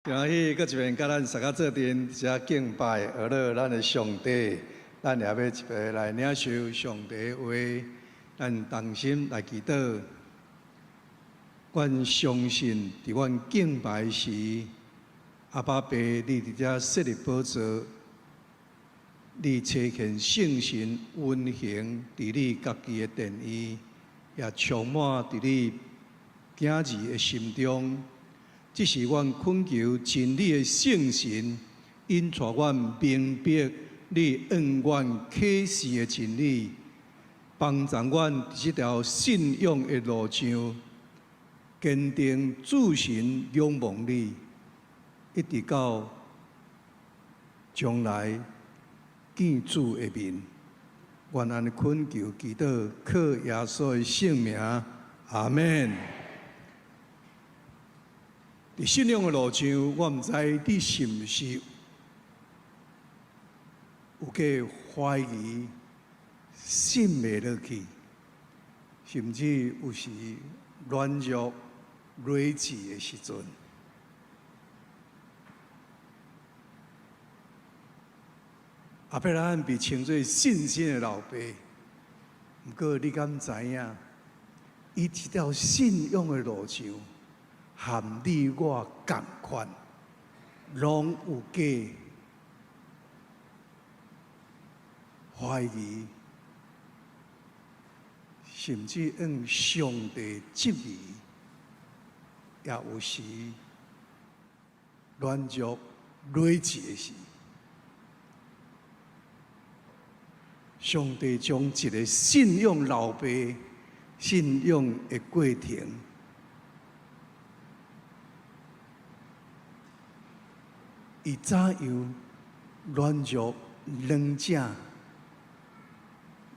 今日閣一遍佮咱大家做陣，遮敬拜阿樂咱的上帝，咱也欲一遍來領受上帝的話，咱同心來祈禱。阮相信，佇阮敬拜時，阿爸父，你佇遮設立寶座，你差遣聖神運行佇你家己的殿宇，也充滿佇你囝兒的心中。這是阮懇求真理的聖神引帶阮明白你向阮啟示的真理，幫助阮佇這條信仰的路上，堅定注神仰望你，一直到將來見主的面。阮按呢懇求祈禱，靠耶穌的聖名，阿門。佇信仰的路上，我毋知你是毋是有過懷疑、信袂落去，甚至有時軟弱、累志的時陣。亞伯拉罕被稱做信心的老爸，毋過你敢知影？伊這條信仰的路上，和你我仝款，攏有過懷疑，甚至向上帝質疑，也有時軟弱、累志的時。上帝將一个信仰老爸、信仰的過程，伊怎樣軟弱兩者，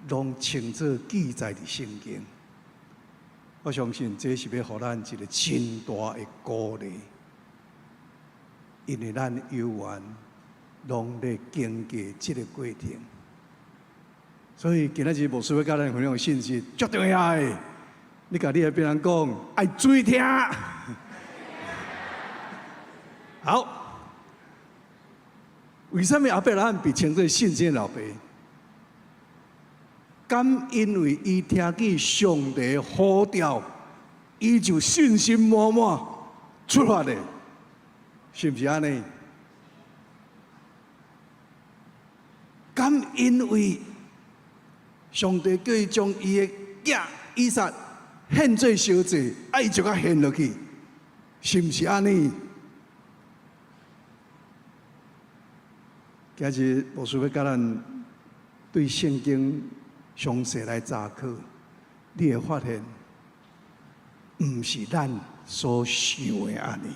攏清楚記載佇聖經。我相信這是欲予咱一个真大的鼓勵，因為咱猶原攏咧經過這个過程。所以今仔日牧師欲佮咱分享的信息足重要的，你共你的邊人講，愛注意聽。好。為啥物亞伯拉罕被稱做信心的老爸？敢因為伊聽見上帝呼召，伊就信心滿滿出發的，是毋是按呢？敢因為上帝叫伊將伊的囝以撒獻做燒祭，啊，伊就共獻落去，是毋是按呢？今日牧師欲佮咱對聖經詳細來查考，你會發現，毋是咱所想的按呢。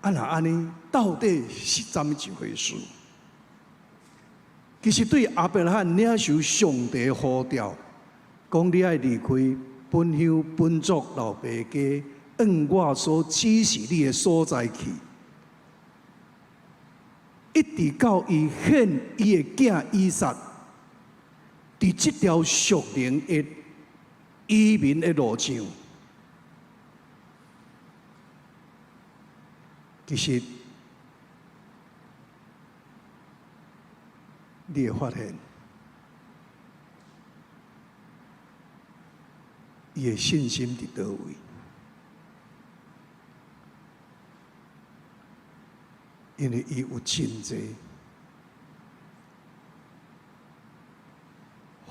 啊，若按呢，到底是怎麼一回事？其實對亞伯拉罕領受上帝呼召，講你愛離開本鄉本族老爸家，往我所指示你的所在去。一直到伊獻伊的囝以撒，佇這條屬靈的移民的路上，其實你會發現，伊的信心佇佗位？因為伊有真濟，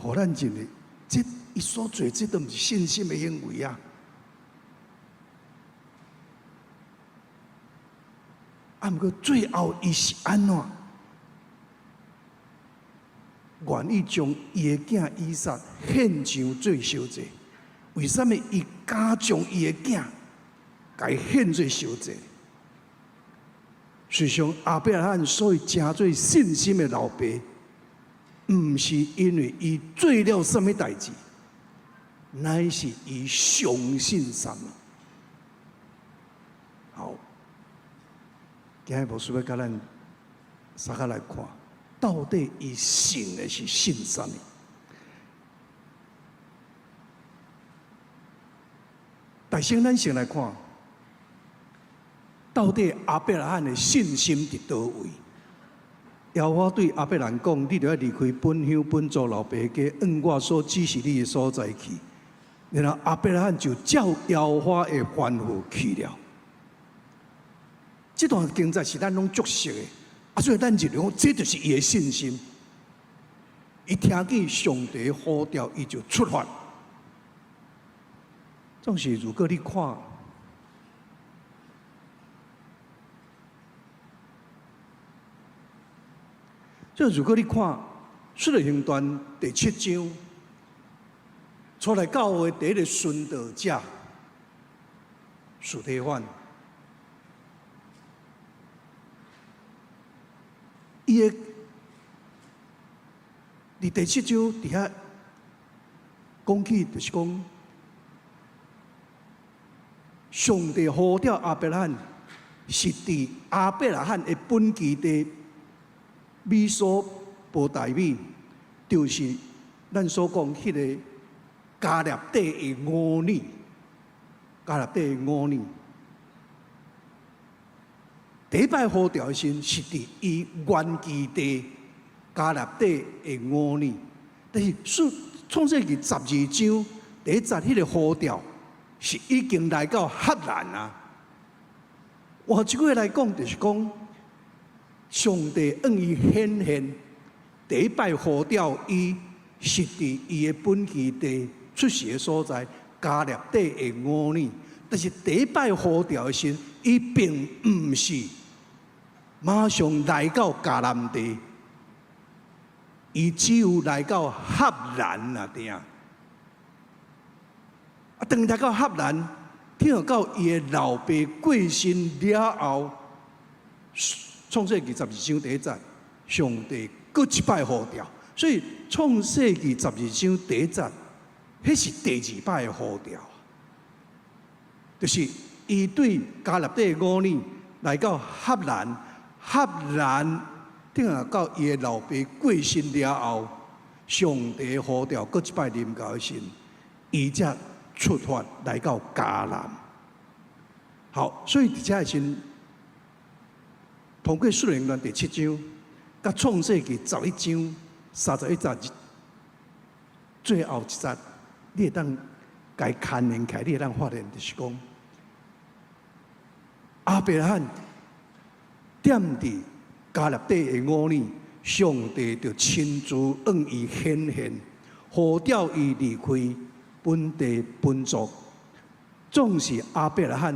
予咱認為，這伊所做這都毋是信心的行為啊！啊，毋過最後伊是按怎願意將伊的囝以撒獻上做燒祭？為啥物伊敢將伊的囝共伊獻做燒祭？事實上，亞伯拉罕所以成做信心的老爸，毋是因為伊做了啥物代誌，乃是伊相信啥物。好，今日牧師欲佮咱相共來看，到底伊信的是信啥物？但先咱先來看。到底亞伯拉罕的信心佇佗位？耶和華對亞伯蘭講：你著愛離開本鄉本族老爸家，往我所指示你的所在去。然後亞伯拉罕就照耶和華的吩咐去了。這段經節是咱攏足熟的，啊，所以咱認為講，這就是伊的信心。伊聽見上帝呼召，伊就出發。總是如果你看，這如果你看《使徒行傳》第七章，初來教會第一個殉道者，司提反，伊的佇第七章佇遐講起，就是講上帝呼召亞伯拉罕，是佇亞伯拉罕的本居地美索不達米，就是咱所講彼个迦勒底的烏爾，迦勒底的烏爾。第一擺呼召的時陣，是佇伊原居地迦勒底的烏爾，但是創世記十二章第一節彼个呼召是已經來到哈蘭啊。換一句話來講，就是講上帝向伊顯現，第一擺呼召伊是佇伊的本居地出世的所在迦勒底的烏爾，但是第一擺呼召的時陣，伊並毋是馬上來到迦南地，伊只有來到哈蘭啊定。啊，當伊來到哈蘭，聽到伊的老爸過身了後，創世記十二章第一節，上帝閣一擺呼召，所以創世記十二章第一節，彼是第二擺的呼召，就是伊對迦勒底的烏爾來到哈蘭，哈蘭聽到伊的老爸過身了後，上帝呼召閣一擺臨到的時，伊才出發來到迦南。好，所以佇遮的時，通過使徒行傳第七章，佮創世記十一章三十一節，最後一節，你會當共牽連起來，你會當發現，就是講亞伯拉罕踮佇迦勒底的烏爾，上帝就親自向伊顯現，呼召伊離開本地本族，總是亞伯拉罕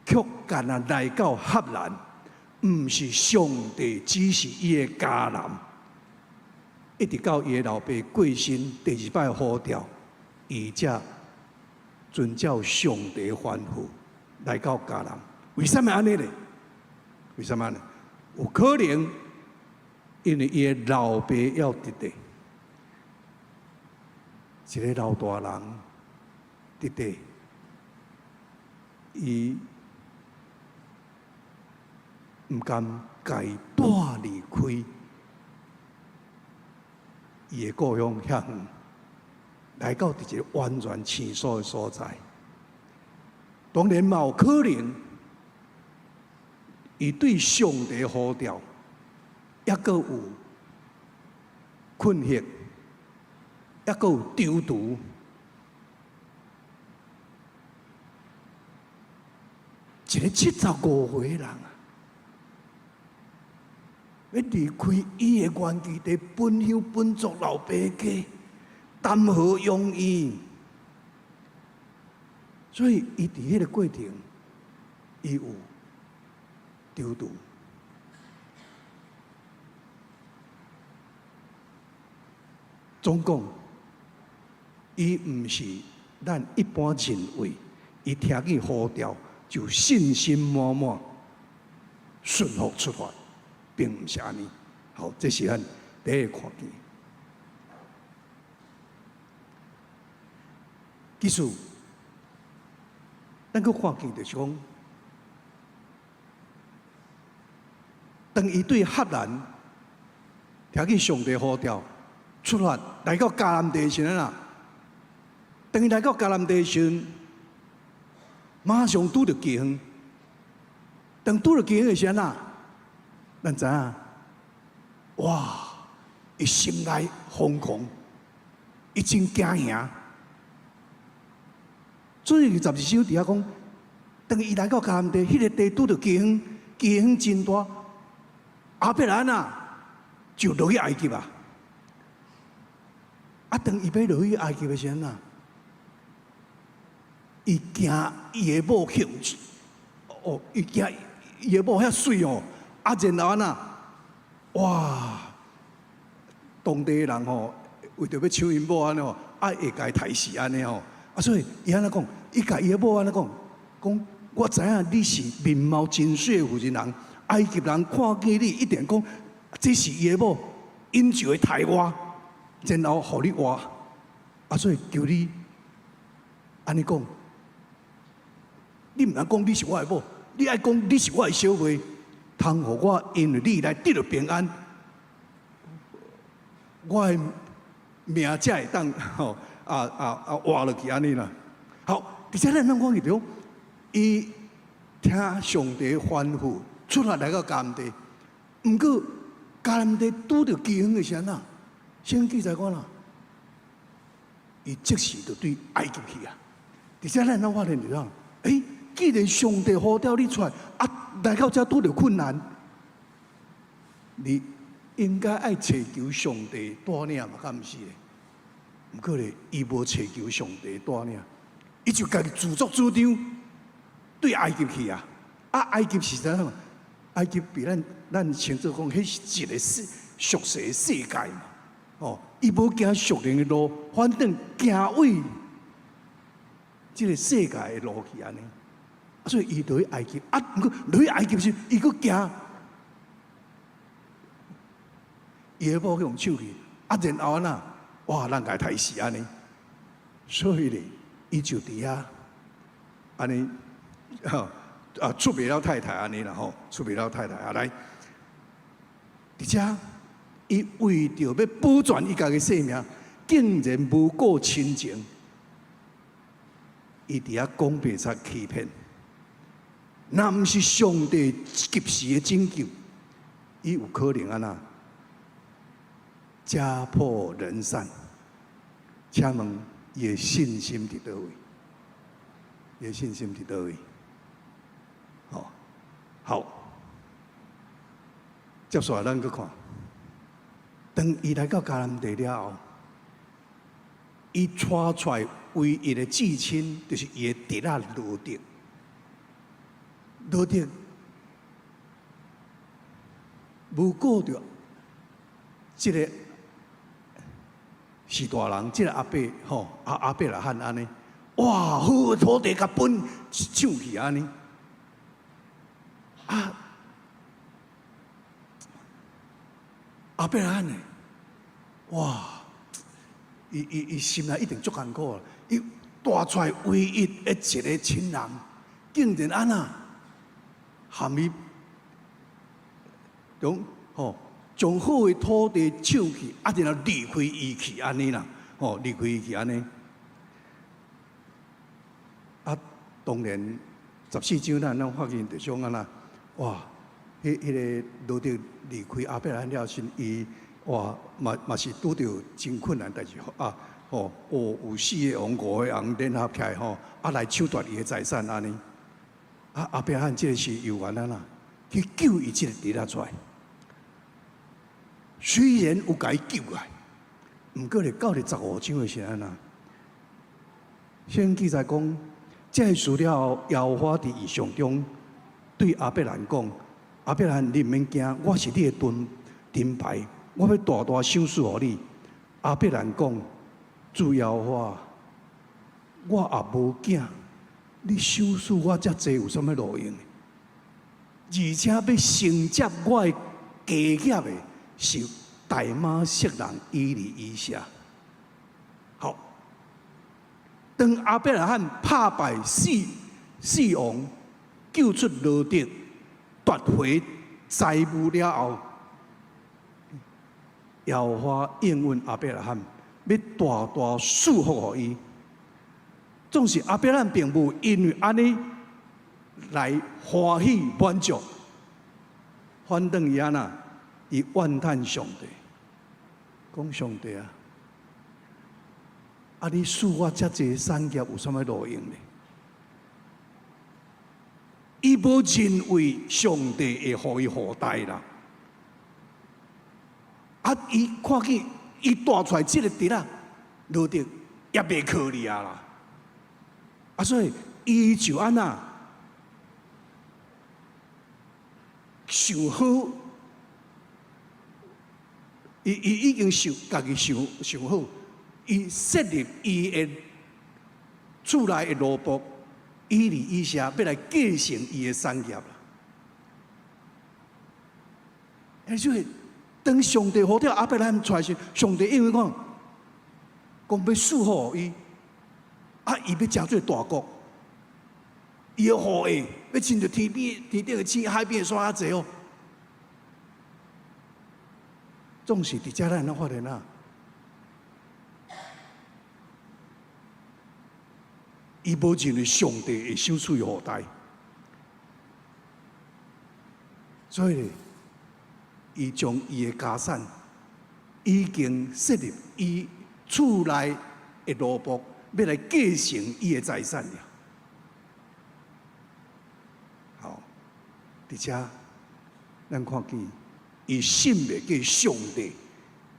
卻干焦來到哈蘭，毋是上帝指示伊的迦南，一直到伊的老爸過身，第二擺呼召，伊才遵照上帝吩咐來到迦南。為啥物按呢咧？為啥物按呢？有可能因為伊的老爸猶佇咧，一个老大人佇咧，伊毋甘共伊帶離開伊的故鄉遐遠，來到佇一個完全生疏的所在。當然嘛有可能，伊對上帝呼召，猶閣有困惑，猶閣有躊躇。一个75歲的人啊，欲離開伊的原居地，本鄉本族老爸家，談何容易？所以，伊佇彼个過程，伊有躊躇。總講，伊毋是咱一般認為，伊聽見呼召就信心滿滿順服出發，並毋是按呢。好，這是咱第一個看見。其實，咱閣看見就是講，當伊對哈蘭聽見上帝呼召出發來到迦南地時陣啊，當伊來到迦南地時陣，馬上拄著饑荒。當拄著饑荒的時陣啊，咱知影，哇！伊心內瘋狂，伊真驚嚇。所以十二章佇遐講，當伊來到迦南地，彼個地拄著饑荒，饑荒真大。亞伯蘭啊，就落去埃及啊。啊，當伊欲落去埃及的時陣啊，伊驚伊的某興，哦，伊驚伊的某遐媠哦，啊，然後按怎？哇！當地的人吼，為著欲搶𪜶某按呢吼，啊會共伊刣死按呢吼，啊所以伊按怎講？伊共伊的某按怎講？講我知影你是面貌真媠的婦人人，埃及人看見你一定講這是伊的某，𪜶就會刣我，然後予你活。啊，所以求你按呢講，你毋通講你是我的某，你愛講你是我的小妹，通予我因為你來得著平安。我的命才會當吼活落去按呢啦。好，佇遮咱攏講著，伊聽上帝吩咐出來來到迦南地，毋過迦南地拄著饑荒的時陣啊，聖經記載講啦，伊即時就對埃及去啊。佇遮咱攏發現著講，欸，既然上帝呼召你出來，啊，來到遮拄著困難，你應該愛尋求上帝帶領嘛，敢毋是咧？毋過咧，伊無尋求上帝帶領，伊就家己自作主張對埃及去啊！啊，埃及是啥物？埃及比咱稱做講，彼是一個世屬世的世界嘛。哦，伊無行屬靈的路，反轉行為這個世界的路去按呢。所以伊落去埃及，啊，毋過落去埃及時，伊閣驚。伊的某去予搶去，啊，然後按怎？哇，人共伊刣死按呢，所以咧，伊就佇遐按呢，啊，出袂了太太按呢啦吼，出袂了太太啊來，佇遮伊為著欲保全伊家己性命，竟然無顧親情，伊佇遐講白賊欺騙，若毋是上帝及時的拯救，伊有可能按怎？家破人散，請問伊的信心佇佗位？伊的信心佇佗位？好，好，接紲來咱閣看，當伊來到迦南地了後，伊帶出來唯一的至親，就是伊的侄仔羅得。羅得無顧著這个是大人，這个亞伯吼，亞伯拉罕按呢，哇，好土地共分搶去按呢，啊，亞伯拉罕呢，哇，伊心內一定足艱苦啊！伊帶出來唯一的一个親人，竟然按怎，含伊將吼。將好的土地搶去，啊，然後離開伊去按呢啦，吼，離開伊去按呢。啊，當然十四章咱攏發現著講按怎，哇，彼个羅得離開亞伯拉罕了時，伊哇嘛是拄著真困難代誌啊，吼，哦，有四个王五个王聯合起來吼，啊來搶奪伊的財產按呢。啊，亞伯拉罕這个時猶原按怎，去救伊這个侄仔出來。雖然有共伊救來，毋過咧到佇十五章的時陣啊，聖經記載講，這个事了後，耶和華佇異象中對亞伯蘭講：亞伯蘭，你毋免驚，我是你的盾盾牌，我欲大大賞賜予你。亞伯蘭講：主耶和華，我也無囝，你賞賜我遮濟有啥物路用？而且欲承接我的家業的是大馬色人以利以謝。好，當亞伯拉罕拍敗四四王，救出羅得，奪回財物了後，耶和華應允亞伯拉罕，欲大大賜福予伊。總是亞伯拉罕並無因為按呢來歡喜滿足。反轉伊按怎？伊怨嘆上帝，講上帝啊！啊！你賜我遮濟產業有啥物路用呢？伊無認為上帝會予伊後代啦。啊！伊看見伊帶出來這个侄仔，羅得也袂可憐啊啦。啊，所以伊就按怎想好，伊已經想家己想想好，伊設立伊的厝內的奴僕以利以謝，欲來繼承伊的產業啦。欸，所以當上帝呼召亞伯拉罕出來時，上帝應允講，講欲賜福予伊，啊，伊欲成做大國，伊的後裔欲親像天邊天頂的星，海邊的沙遐濟哦。總是佇遮咱會發現啊，伊無認為上帝會賞賜予後代，所以伊將伊的家產已經設立伊厝內的奴僕，欲來繼承伊的財產了。好，佇遮咱看見伊信袂過上帝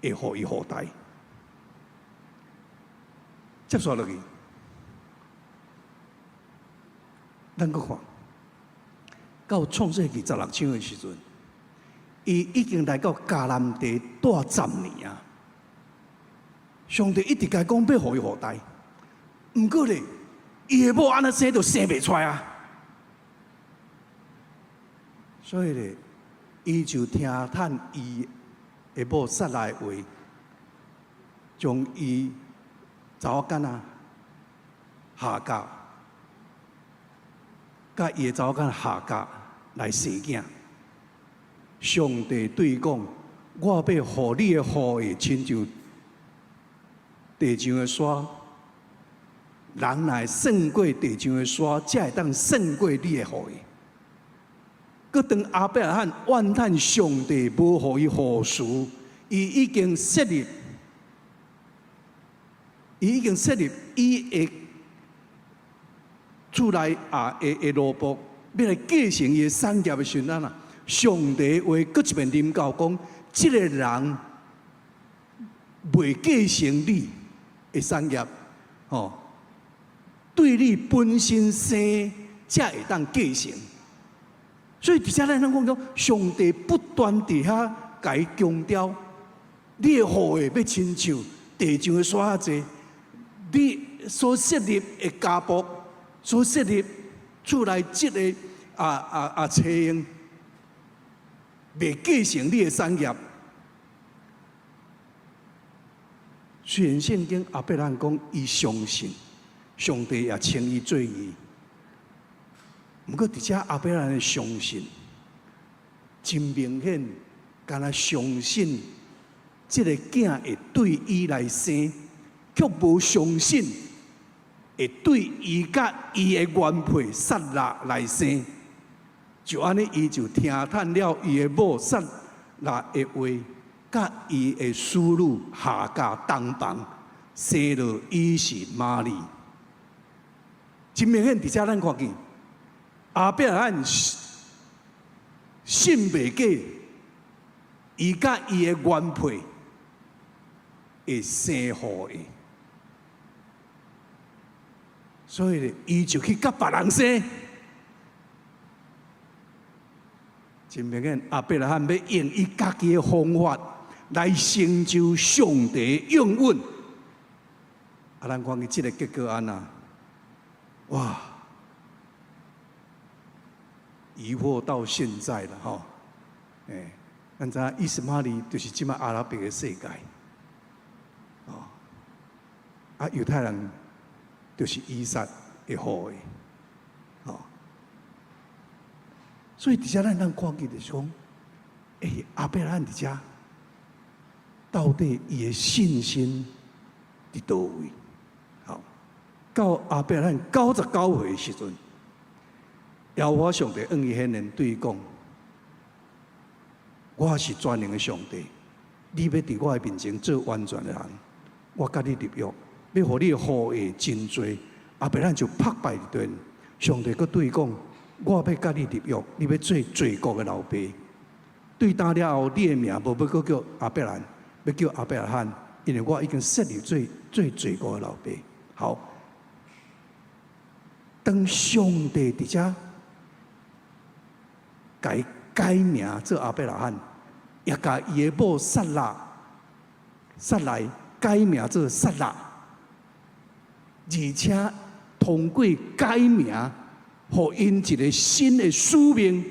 會予伊後代。接續落去，咱閣看到創世記16章的時陣，伊已經來到迦南地蹛10年啊。上帝一直共伊講欲予伊後代，毋過咧，伊的某按怎生都生袂出來啊。所以咧，伊就聽趁伊的某撒拉的話，將伊查某囡仔夏甲，佮伊的查某囡仔夏甲來生囝。上帝對伊講：我欲予你的後裔親像地上的沙，人若會算過地上的沙，才會當算過你的後裔。閣當亞伯拉罕怨嘆上帝無予伊後嗣，伊已經設立伊的厝內啊的奴僕，欲來繼承伊的產業的時陣啊，上帝話閣一遍臨到講，這个人袂繼承你的產業，吼，對你本身生才會當繼承。所以佇遮咱攏講講，上帝不斷佇遐共伊強調，你的後裔欲親像地上的沙遐濟，你所設立的家僕，所設立厝內這个妻嬰，袂繼承你的產業。雖然聖經亞伯拉罕講伊相信上帝也稱伊做義。毋過佇遮亞伯拉罕的相信，真明顯，敢若相信這个囝會對伊來生，卻無相信會對伊佮伊的原配撒拉來生。就按呢，伊就聽趁了伊的某撒拉的話，佮伊的使女夏甲同房，生了以實瑪利。真明顯，佇遮咱看見。亞伯拉罕信袂過，伊佮伊的原配會生後裔，所以伊就去佮別人生。真明顯，亞伯拉罕欲用伊家己的方法來成就上帝的應允。啊，咱看見這个結果按怎？哇！疑惑到現在了吼，欸，咱知影以實瑪利就是這擺阿拉伯的世界，哦，啊，猶太人就是以撒的後裔，哦，所以佇遮咱通看見就是講，欸，亞伯拉罕佇遮到底伊的信心佇佗位？好，到亞伯拉罕99歲的時陣。耶和華上帝向伊顯現，對伊講：我是全能的上帝，你欲佇我的面前做完全的人，我佮你立約，欲予你的後裔真濟。亞伯蘭就拍敗斷，上帝閣對伊講：我欲佮你立約，你欲做濟國的老爸。對今了後，你的名無欲閣叫亞伯蘭，欲叫亞伯拉罕，因為我已經設立做做濟國的老爸。好，當上帝佇遮共伊改名做亞伯拉罕，也共伊的某撒拉撒萊改名做撒拉，而且通過改名，予𪜶一个新的使命，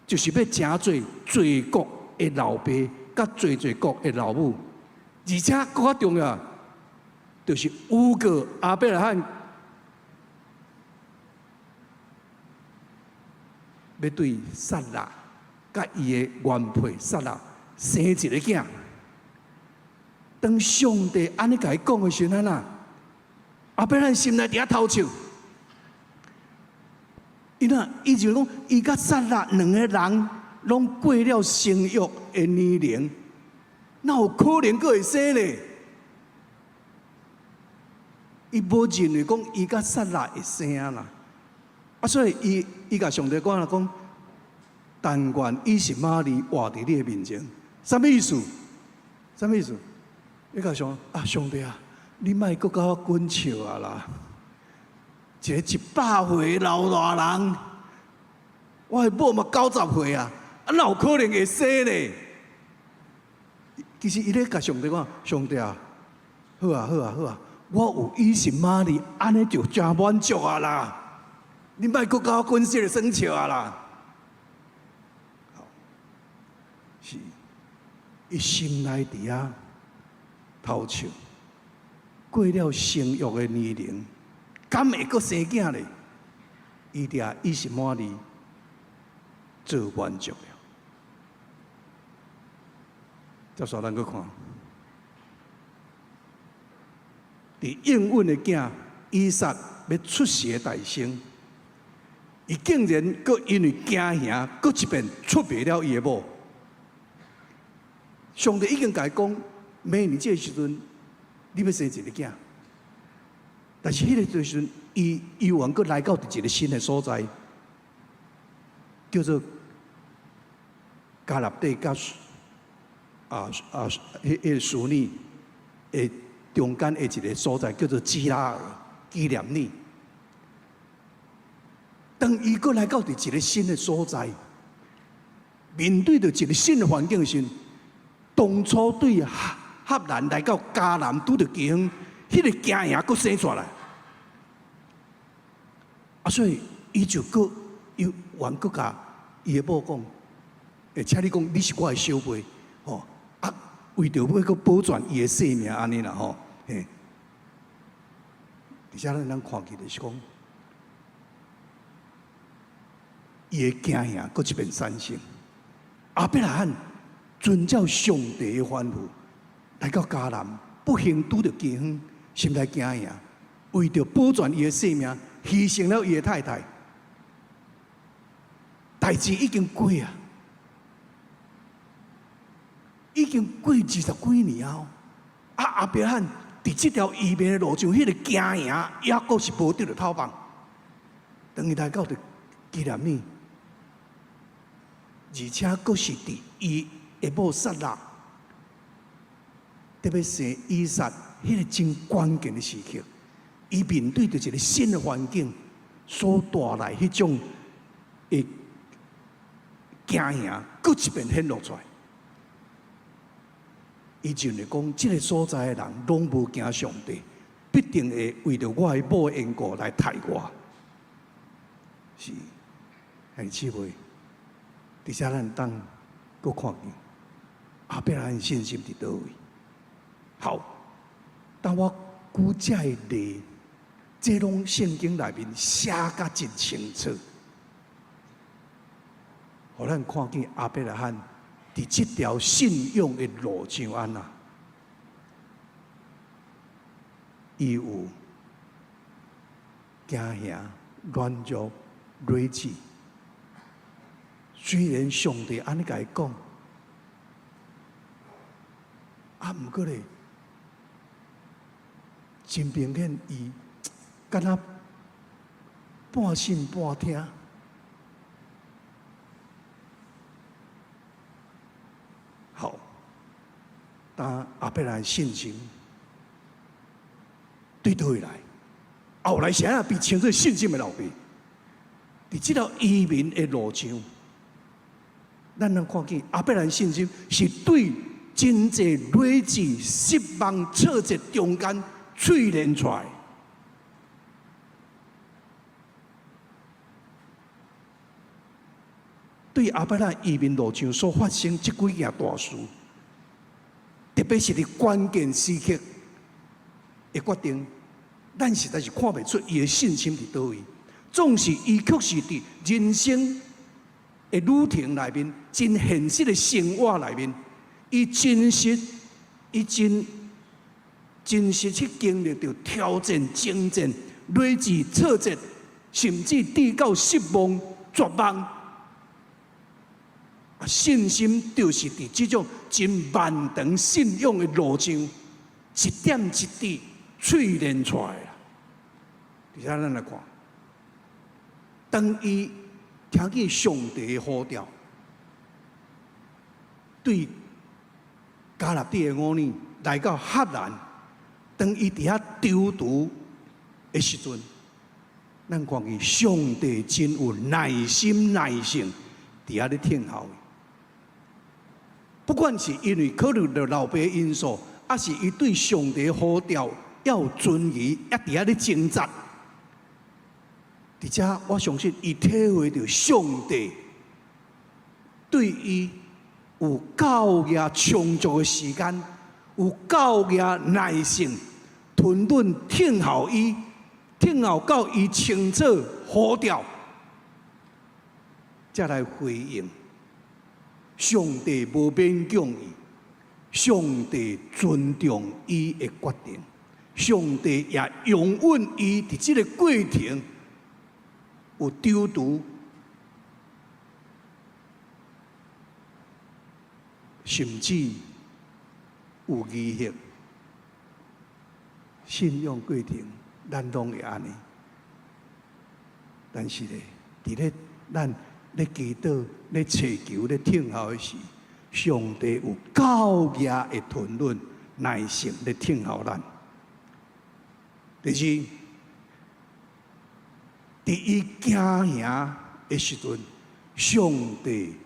就是欲成做濟國的老爸，佮濟濟國的老母，而且閣較重要，就是預告亞伯拉罕欲對撒拉佮伊的原配撒拉生一个囝。當上帝按呢共伊講的時陣啊，亞伯拉罕心內佇遐偷笑。伊若伊就講，伊佮撒拉兩个人攏過了生育的年齡，哪有可能閣會生呢？伊無認為講伊佮撒拉會生啦。啊，所以伊伊共上帝講啦，講但願以實瑪利活佇你的面前，啥物意思？啥物意思？伊共上啊，上帝啊，你莫閣共我滾笑啊啦！一个100歲老大人，我的某嘛90歲啊，啊哪有可能會生呢？其實伊咧共上帝講，上帝啊，好啊好啊好啊，我有以實瑪利，按呢就誠滿足啊啦！你莫閣共我滾這个耍笑啊啦！好，是，伊心內佇遐偷笑，過了生育的年齡，敢會閣生囝咧？伊掠以實瑪利做滿足了。接續咱閣看，佇應允的囝以撒欲出世的代先，伊竟然閣因為驚嚇，閣一遍出賣了伊的某。上帝已經共伊講，明年這个時陣，你欲生一个囝。但是彼个時陣，伊猶原閣來到佇一个新的所在，叫做迦勒底佮彼彼个示尼的中間的一个所在，叫做基拉耳基念耳。當伊閣來到佇一个新的所在，面對著一个新的環境的時陣，當初對哈蘭來到迦南拄著饑荒，彼个驚嚇閣生出來，啊，所以伊就閣猶原閣共伊的某講，欸，請你講你是我的小妹，吼，啊，為著欲閣保全伊的性命按呢啦，吼，嘿。而且咱咱看見就是講，伊的驚嚇閣一遍產生。亞伯拉罕遵照上帝的吩咐來到迦南，不幸拄著饑荒，心內驚嚇，為著保全伊的性命，犧牲了伊的太太。代誌已經過啊，已經過20幾年啊！啊，亞伯拉罕佇這條移民的路上，彼个驚嚇猶閣是無得著透放。當伊來到佇基念耳，而且閣是佇伊的某撒拉特別生以撒，彼个真關鍵的時刻，伊面對著一个新的環境所帶來彼種的驚嚇，閣一遍顯露出來。伊認為講，這个所在的人攏無驚上帝，必定會為著我的某的緣故來刣我。是，兄弟姊妹，佇遮咱當閣看見亞伯拉罕信心佇佗位？好，當我舉這个例，這攏聖經內面寫甲真清楚，予咱看見亞伯拉罕佇這條信仰的路上按怎，伊有驚嚇、軟弱、睿智。雖然上帝按呢共伊講，啊，毋過咧，真明顯伊敢若半信半聽。好，但亞伯蘭信心對佗位來？後來啥人被稱做信心的老爸？佇這條移民的路上，咱通看見亞伯蘭信心是對真濟累積失望挫折中間淬煉出來。對亞伯蘭移民路上所發生這幾件大事，特別是佇關鍵時刻的決定，咱實在是看袂出伊的信心佇佗位。總是伊確實佇人生的旅程內面，真現實的生活內面，伊真實，伊真真實去經歷著挑戰、爭戰、累積挫折，甚至直到失望、絕望。信心就是佇這種真漫長信仰的路上，一點一滴淬煉出來啦。佇遮咱來看，當伊聽見上帝的呼召，對迦勒底的烏爾來到哈蘭，當伊佇遐躊躇的時陣，咱看見上帝真有耐心、耐性，佇遐咧等候。不管是因為考慮著老爸因素，抑是伊對上帝呼召猶有存疑，猶佇遐咧掙扎。佇遮我相信伊體會著上帝對伊有夠額充足的時間，有夠額耐性，吞忍等候伊，等候到伊清楚呼召，才來回應。上帝無勉強伊，上帝尊重伊的決定，上帝也容允伊佇這個過程有躊躇，甚至有疑惑。信仰過程，咱攏會按呢。但是咧，佇咧咱咧祈禱、咧揣求、咧等候的時，上帝有夠額的吞忍、耐性咧等候咱。第二，佇伊驚惶的時陣，上帝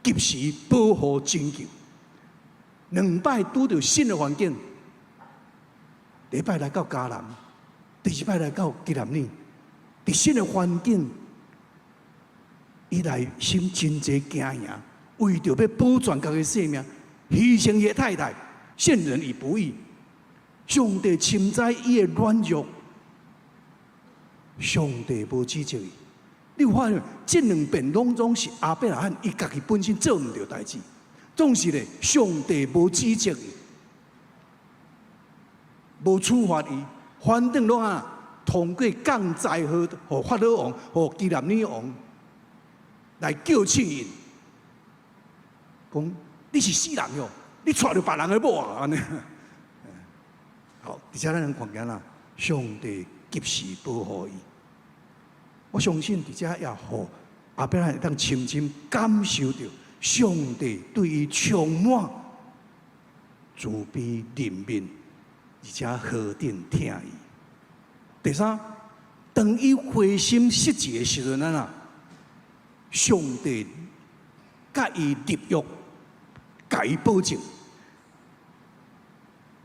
及時保護拯救。兩擺拄著新的環境，第一擺來到迦南，第二擺來到基納耳。佇新的環境，伊內心真濟驚惶，為著欲保全家己性命，犧牲伊的太太，陷人以不義。上帝深知伊的軟弱，上帝無指責伊。你有發現這兩遍攏總是亞伯拉罕伊家己本身做毋著代誌，總是咧上帝無指責伊，無處罰伊，反正攏啊通過降災禍，予法老王、予基納耳王來叫醒𪜶，講你是死人喲，你娶著別人的某啊按呢。好，而且咱通看見啦，上帝及時保護伊。我相信佇遮也予亞伯拉罕會當深深感受著上帝對伊充滿慈悲憐憫，而且何等疼伊。第三，當伊灰心失志的時陣，啊，上帝佮伊立約，共伊保證。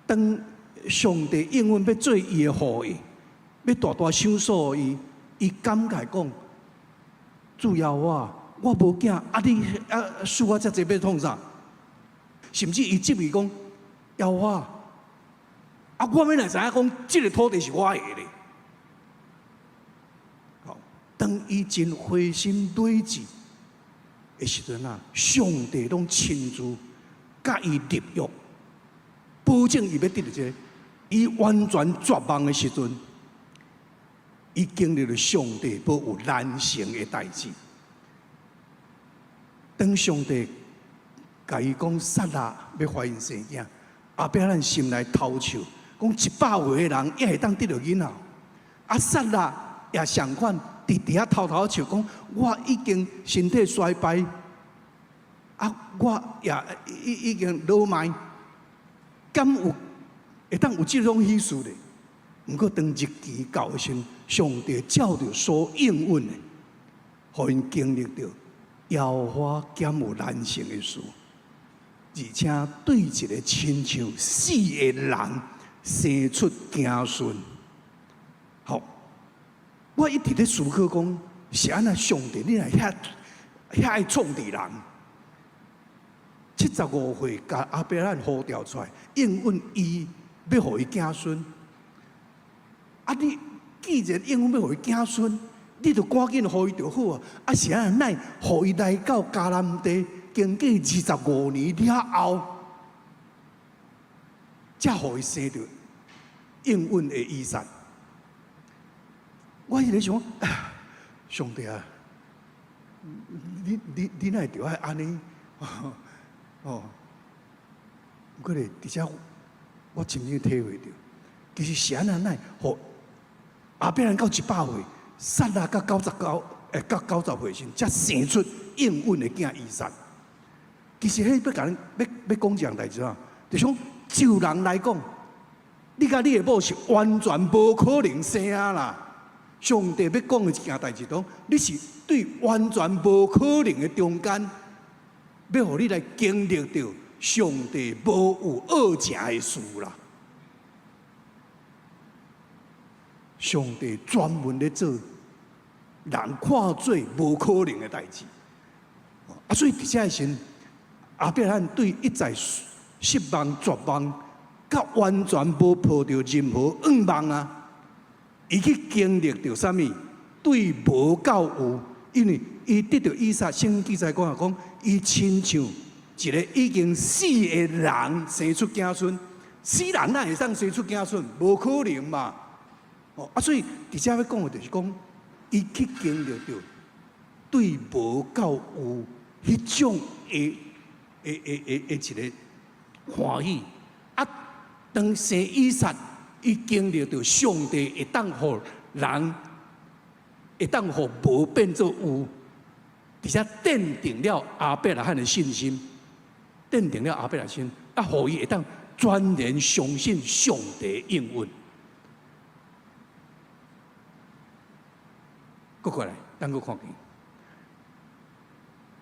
當上帝應允欲做伊的後裔，欲大大賞賜伊，伊感慨講：主耶和華，我無囝，啊你啊賜我遮濟欲創啥？甚至伊質疑講：耶和華，啊我欲哪會知影講這个土地是我的咧？好，當伊真灰心累志的時陣啊，上帝攏親自佮伊立約，保證伊欲得著這个。伊完全絕望的時陣，伊經歷了上帝無有難成的代誌。當上帝共伊講撒拉欲懷孕生囝，亞伯拉罕心內偷笑，講100歲的人也會當得著囡仔。啊，撒拉也相款，佇佇遐偷偷笑，講我已經身體衰敗，啊，我也已經老邁，敢有會當有這種喜事咧？毋過當日期到的時陣，上帝照著所應允的，予𪜶經歷著耶和華敢有難成的事，而且對一個親像死的人生出子孫。好，我一直咧思考講，是按怎上帝你若遐遐愛創治人？75歲，共亞伯拉罕呼召出來，應允伊欲予伊子孫。啊！你既然應允欲予伊子孫，你就趕緊予伊就好啊！啊，是按怎會予伊來到迦南地，經過25年了後，才予伊生著應允的以撒。我一直想，上帝啊，你哪會著愛按呢？哦，毋過咧，佇遮我深深體會著，其實是按怎會予亞伯蘭到100歲，撒拉到99，到90歲時，才生出應允的囝以撒。其實彼欲共咱欲欲講一項代誌啊，就講就人來講，你佮你的某是完全無可能生啊啦。上帝欲講的一件代誌，講你是對完全無可能的中間，欲予你來經歷著上帝無有惡成的事啦。上帝專門咧做人看做無可能的代誌，啊，所以佇遮的時陣，亞伯拉罕對一再失望、絕望，佮完全無抱著任何願望啊，伊去經歷著啥物？對無到有，因為伊得著以撒，聖經記載講啊，講伊親像一個已經死的人生出子孫，死人哪會當生出子孫？無可能嘛！哦，啊，所以佇遮欲講的，就是講，伊去經歷著對無到有彼種的的的的的一個歡喜。啊，當生以撒，伊經歷著上帝會當予人，會當予無變做有，佇遮奠定了亞伯拉罕的信心，奠定了亞伯拉罕信，啊，予伊會當全然相信上帝應允。閣過來，咱閣看見，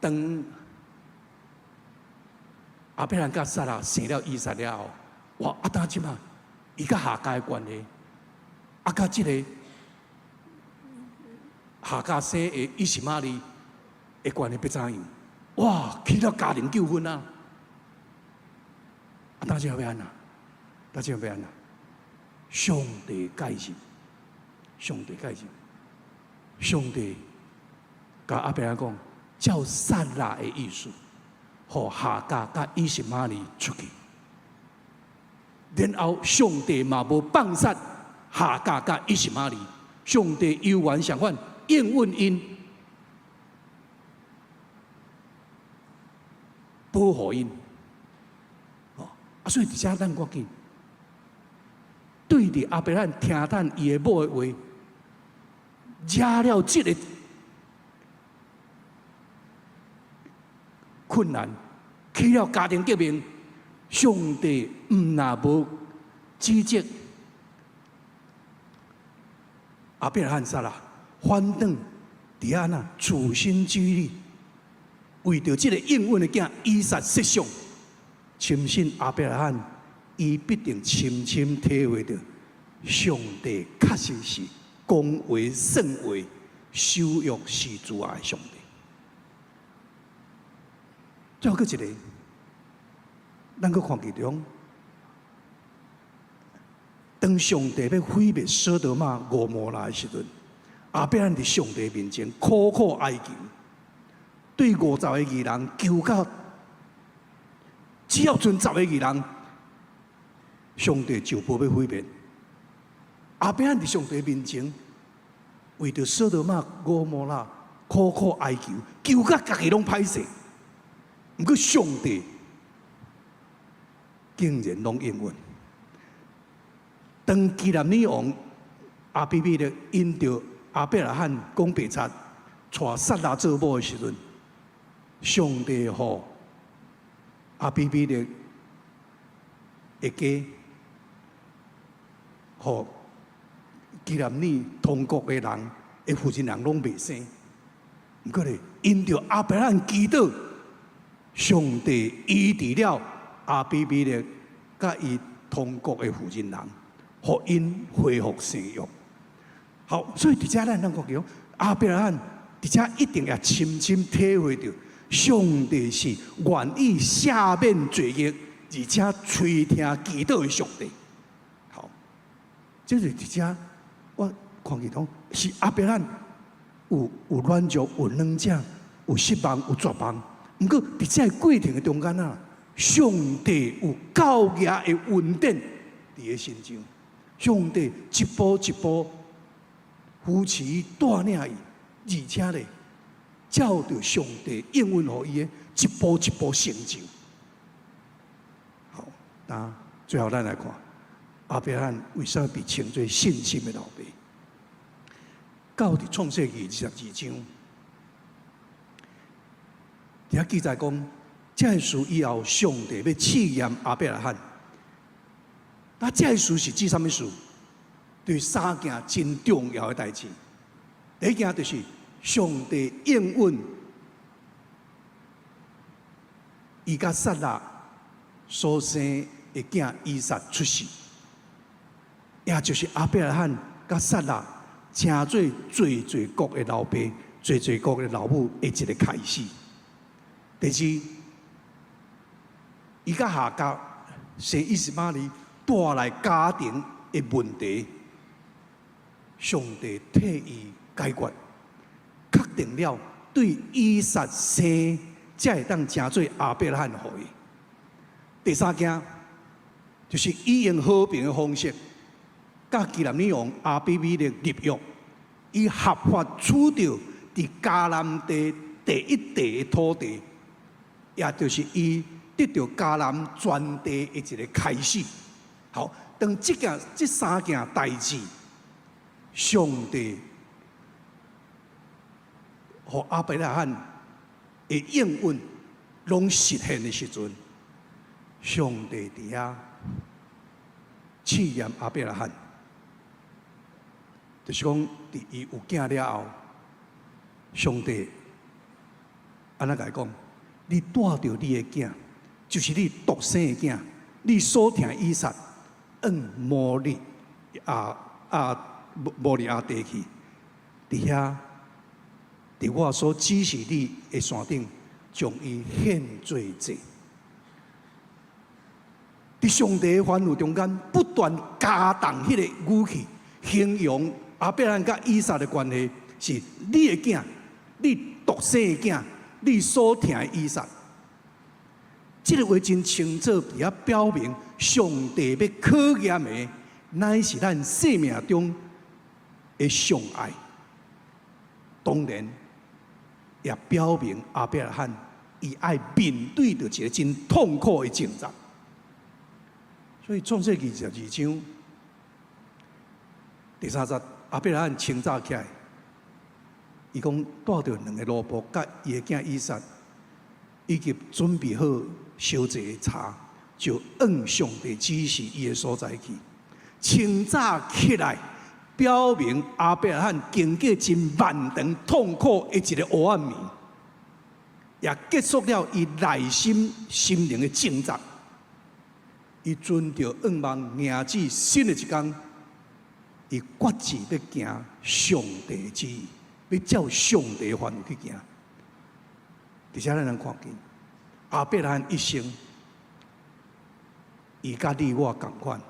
當亞伯蘭佮撒拉生了以撒了後，哇！啊，當這馬，伊佮夏甲的關係，啊，佮這个夏甲生的以實瑪利的關係欲怎樣？哇！起了家庭糾紛啊！啊，當這欲按怎？當這欲按怎？上帝介入，上帝介入。上帝共亞伯拉罕講，照撒拉的意思，予夏甲佮以實瑪利出去。然後上帝嘛無放殺夏甲佮以實瑪利，上帝猶原相款應允𪜶，保護𪜶。哦，啊，所以佇遮咱看見，對佇亞伯拉罕聽等伊的某的話。惹了這个困難，起了家庭革命，上帝毋若無指責亞伯拉罕撒拉，反轉佇按怎處心積慮，為著這个應允的囝以撒設想，深信亞伯拉罕，伊必定深深體會著上帝確實是講話算話，守約是慈愛的上帝。最後閣一个，咱閣看其中，當上帝欲毀滅所多瑪、蛾摩拉的時陣，亞伯蘭佇上帝面前苦苦哀求，對50个義人求到只要賰十个義人，上帝就無欲毀滅。亞伯蘭佇上帝面前為著所多瑪、俄摩拉苦苦哀求，求甲家己攏歹勢。毋過上帝竟然攏應允。當基南尼王亞比米勒因著亞伯拉罕講白賊，娶撒拉做某的時陣，上帝予亞比米勒的家，予基南尼同國的人的婦人人攏袂生。毋過咧，因著亞伯拉罕祈禱，上帝醫治了亞比米勒佮伊同國的婦人人，予𪜶恢復生育。好，所以佇遮咱通看見，亞伯拉罕佇遮一定也深深體會著，上帝是願意赦免罪孽，而且垂聽祈禱的上帝。好，這是佇遮我看見講是亞伯拉罕有軟弱、有軟弱、有失望、有絕望。毋過佇這個過程的中間啊，上帝有夠額的恩典佇伊身上，上帝一步一步扶持帶領伊，而且咧照著上帝應允予伊的，一步一步成就。好，那最後咱來看亞伯拉罕為啥被稱做信心的老爸？到佇創世記22章，佇遐記載講，這個事以後，上帝欲試驗亞伯拉罕。那這個事是指啥物事？對三件真重要的代誌。第一件就是上帝應允伊佮撒拉所生的囝以撒出世，也就是亞伯拉罕佮撒拉成做濟濟國的老爸、濟濟國的老母的一個開始。第二，伊佮夏甲生以實瑪利帶來家庭的問題，上帝替伊解決，確定了對以撒生，才會當成做亞伯拉罕的後裔。第三件就是伊用和平的方式，佮基南尼王亞比米勒立約，伊合法取著佇迦南地第一塊的土地，也就是伊得著迦南全地的一個開始。好，當這三件代誌，上帝予亞伯拉罕的應允攏實現的時陣，上帝佇遐試驗亞伯拉罕，就是講，佇伊有囝了後，上帝按呢共伊講：你帶著你的囝，就是你獨生的囝，你所疼以撒，往摩利亞地去，佇遐，佇我所指示你的山頂，將伊獻做祭。佇上帝的吩咐中間，不斷加重彼个語氣，形容亞伯拉罕佮以撒的關係是你的囝，你獨生的囝，你所疼的以撒。這个話真清楚，佇遐表明上帝欲考驗的，乃是咱生命中的上愛。當然，也表明亞伯拉罕伊愛面對著一個真痛苦的掙扎。所以創世記22章第三節，亞伯拉罕清早起來，伊講帶著兩个奴僕佮伊的囝以撒，以及準備好燒祭的柴，就往上帝指示伊的所在去。清早起來，表明亞伯拉罕經過真漫長痛苦的一個黑暗暝，也結束了伊內心心靈的掙扎。伊存著願望，迎接新的一天，伊決志欲行上帝的旨意，欲照上帝的吩咐去行。佇遮咱通看見亞伯拉罕一生，伊佮你我仝款，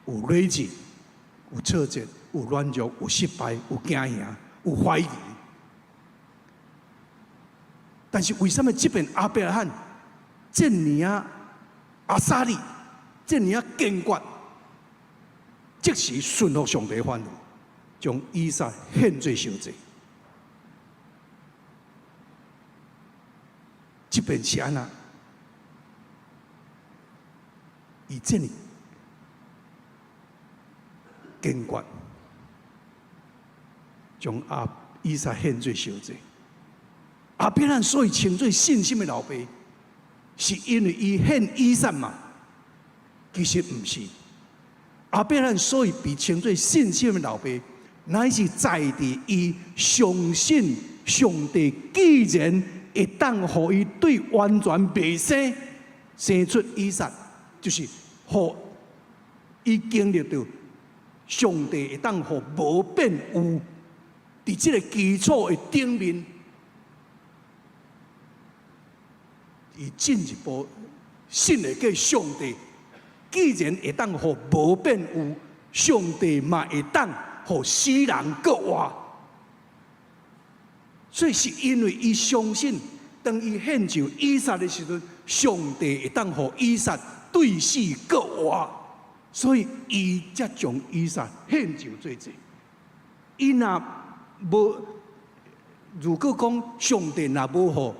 有累積，有挫折，有軟弱，有失敗，有驚嚇，有懷疑。但是為啥物這邊亞伯拉罕這爾仔阿薩利，這爾仔堅決，即時順服上帝吩咐？將以撒獻做燒祭。這邊是按怎？伊這麼堅決，將阿以撒獻做燒祭。亞伯蘭所以稱做信心的老爸，是因為伊獻以撒嘛？其實毋是。亞伯蘭所以被稱做信心的老爸，乃是在佇伊相信上帝，既然會當予伊對完全袂生生出以撒，就是予伊經歷著上帝會當予無變有，佇這个基礎的頂面，伊進一步信會過上帝，既然會當予無變有，上帝嘛會當予死人閣活。所以是因為伊相信，當伊獻上以撒的時陣，上帝會當予以撒對死閣活，所以伊才將以撒獻上做祭。伊若無，如果講上帝若無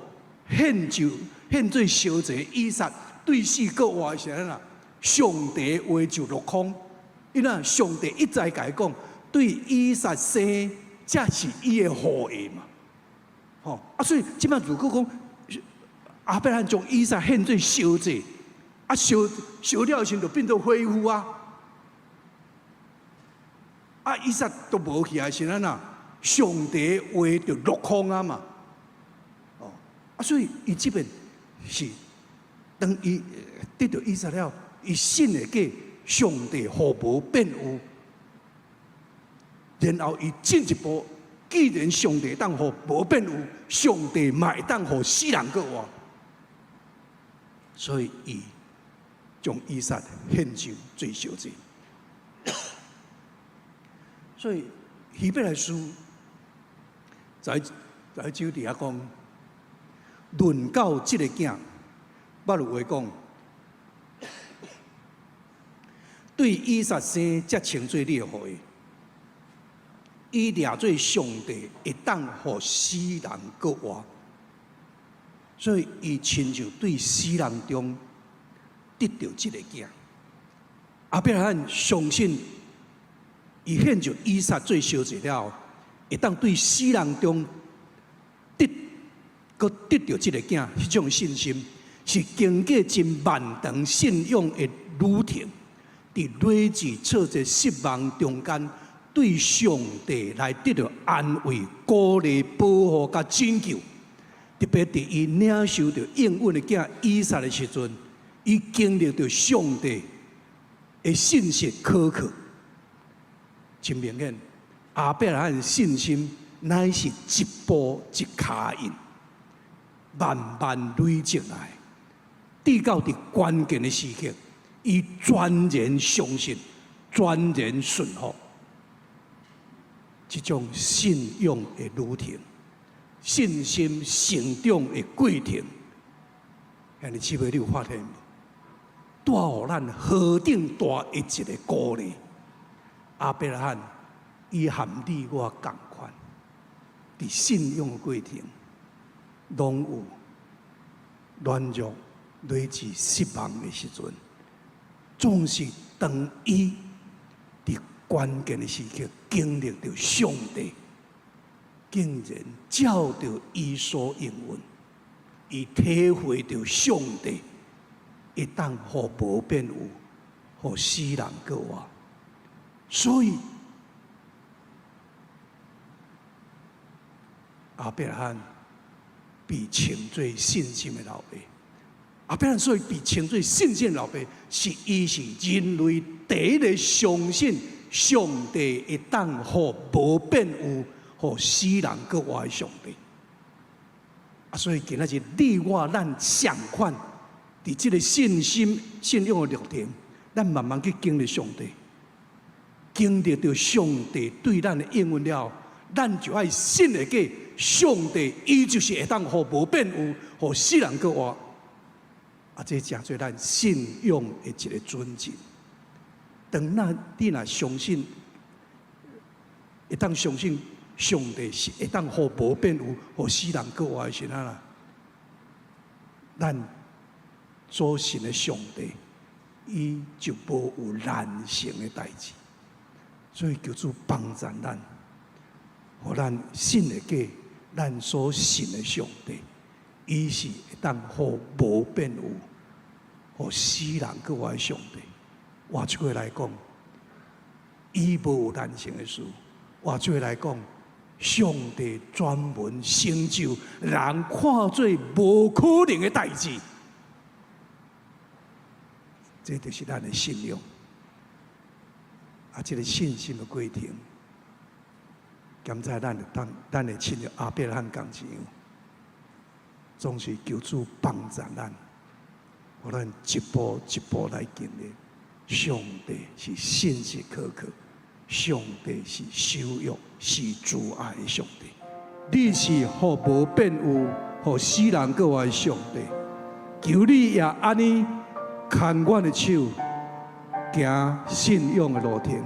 予獻上獻做燒祭以撒對死閣活的時陣啊，上帝的話就落空。因為上帝一再共伊講，對以撒生，才是伊的後裔嘛。吼啊！所以這擺如果講亞伯蘭將以撒獻做燒祭，啊燒燒了時就變做灰灰啊！啊，以撒都無去啊，是按怎？上帝的話就落空啊嘛！哦啊，所以伊這邊是當伊得著以撒了，伊信會過上帝予無變有，然後伊進一步。既然上帝當予無變有，上帝嘛會當予死人閣活，所以伊將以撒獻上做燒祭。所以希伯來書在在章佇遐講，論到這个囝，捌有話講，對以撒生才稱做你的後裔。伊掠做上帝會當予死人閣活，所以伊親像對死人中得著這个囝。亞伯拉罕相信，伊獻上以撒做燒祭了後，會當對死人中得閣得著這个囝，彼種信心是經過真漫長信仰的旅程，佇累積挫折失望中間。對上帝來得著安慰、鼓勵、保護佮拯救，特別佇伊領受著應允的囝以撒的時陣，伊經歷著上帝的信實可靠。真明顯，亞伯拉罕的信心乃是一步一跤印，慢慢累積來，直到佇關鍵的時刻，伊全然相信，全然順服。這種信仰的旅程，信心成長的過程，兄弟姊妹，你有發現無？帶予咱何等大的一个鼓勵！亞伯拉罕，伊和你我仝款，佇信仰的過程，攏有軟弱、累積失望的時陣，總是當伊佇關鍵的時刻經歷著上帝，竟然照著伊所應允，伊體會著上帝會當予無變有，予死人閣活，所以亞伯拉罕被稱做信心的老爸。亞伯拉罕所以被稱做信心的老爸，是伊是人類第一个相信上帝會當予無變有，予死人閣活的上帝。啊，所以今仔日你我咱仝款，佇這个信心信仰的歷程，咱慢慢去經歷上帝，經歷著上帝對咱的應允了，咱就愛信會過上帝，伊就是會當予無變有，予死人閣活。啊，這成做咱信仰的一个準則。當咱你若相信，會當相信上帝是會當予無變有，予死人閣活的時陣啦，咱所信的上帝，伊就無有難成的代誌。所以求主幫助咱，予咱信會過咱所信的上帝，伊是會當予無變有，予死人閣活的上帝。換一句話來講，伊無有難成的事。換一句話來講，上帝專門成就人看做無可能的代誌，這就是咱的信仰。啊，這个信心的過程，敢知咱會當，咱會親像亞伯拉罕仝一樣，總是求主幫助咱，予咱一步一步來經歷。上帝是信實可靠，上帝是守約、是慈愛的上帝。你是予無變有，予死人閣活的上帝。求你也按呢牽阮的手，行信仰的路程。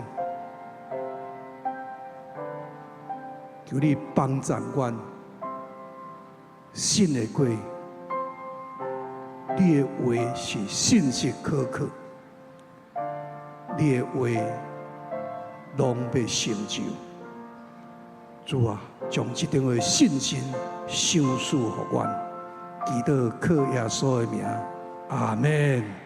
求你幫助阮，信會過，你的話是信實可靠，你的話攏欲成就。主啊，將這種的信心賞賜予阮，祈禱靠耶穌的名，阿門。